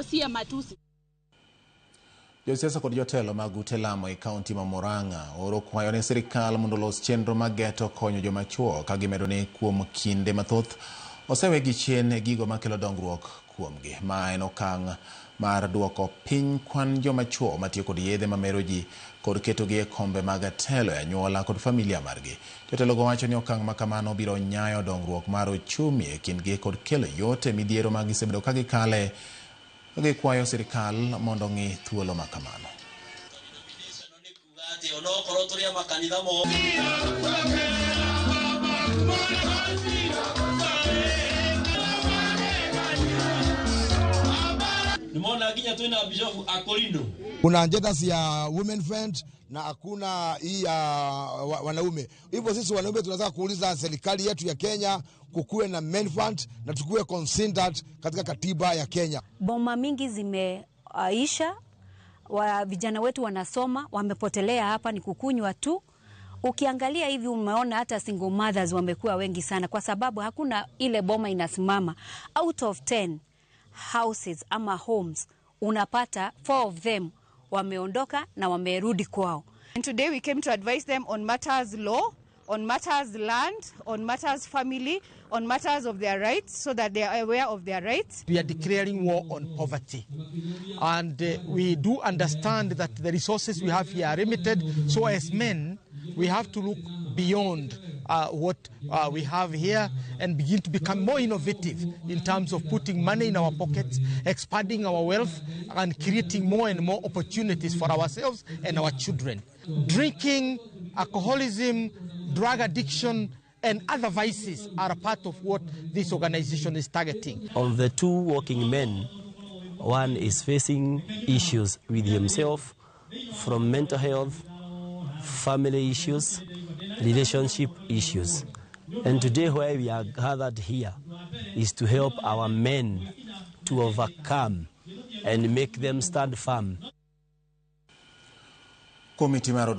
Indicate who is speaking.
Speaker 1: Hayo si ya matusi.
Speaker 2: Josiasa kod jotelo mag ute lamo e kaunti ma Murang'a oro kwayo ne sirikal mondo olos chenro mag geto konyo joma chuo ka gimedo ni kuom kinde mathoth osewegi chien e gigo makelo dongruok kuomgi. Ma en okang' mar duoko piny kwan joma chuo matiyo kod yedhe mamero ji kod ketogi e kombe mag telo e anyuola kod familia margi. Jotelogo wacho ni okang' ma kamano biro nyayo dongruok mar ochumi e kindgi kod kelo yot e midhiero ma gisebedo ka gikale. Gikwayo sirikal mondo ong'i thuolo ma kamano.
Speaker 3: Kuna agendas ya Women Fund na hakuna hii ya wanaume. Hivyo sisi wanaume tunataka kuuliza serikali yetu ya Kenya kukuwe na Men Fund na tukuwe considered katika katiba ya Kenya.
Speaker 4: Boma mingi zimeisha, vijana wetu wanasoma, wamepotelea hapa ni kukunywa tu. Ukiangalia hivi umeona hata single mothers wamekuwa wengi sana kwa sababu hakuna ile boma inasimama. Out of 10 houses ama homes unapata 4 of them wameondoka na wamerudi kwao.
Speaker 5: And today we came to advise them on matters law, on matters land, on matters family, on matters of their rights, so that they are aware of their rights.
Speaker 6: We are declaring war on poverty. And we do understand that the resources we have here are limited. So as men, we have to look beyond what we have here and begin to become more innovative in terms of putting money in our pockets, expanding our wealth, and creating more and more opportunities for ourselves and our children. Drinking, alcoholism, drug addiction, and other vices are a part of what this organization is targeting.
Speaker 7: Of the 2 working men, one is facing issues with himself from mental health, family issues, relationship issues. And today where we are gathered here is to help our men to overcome and make them stand firm.
Speaker 2: Komiti mar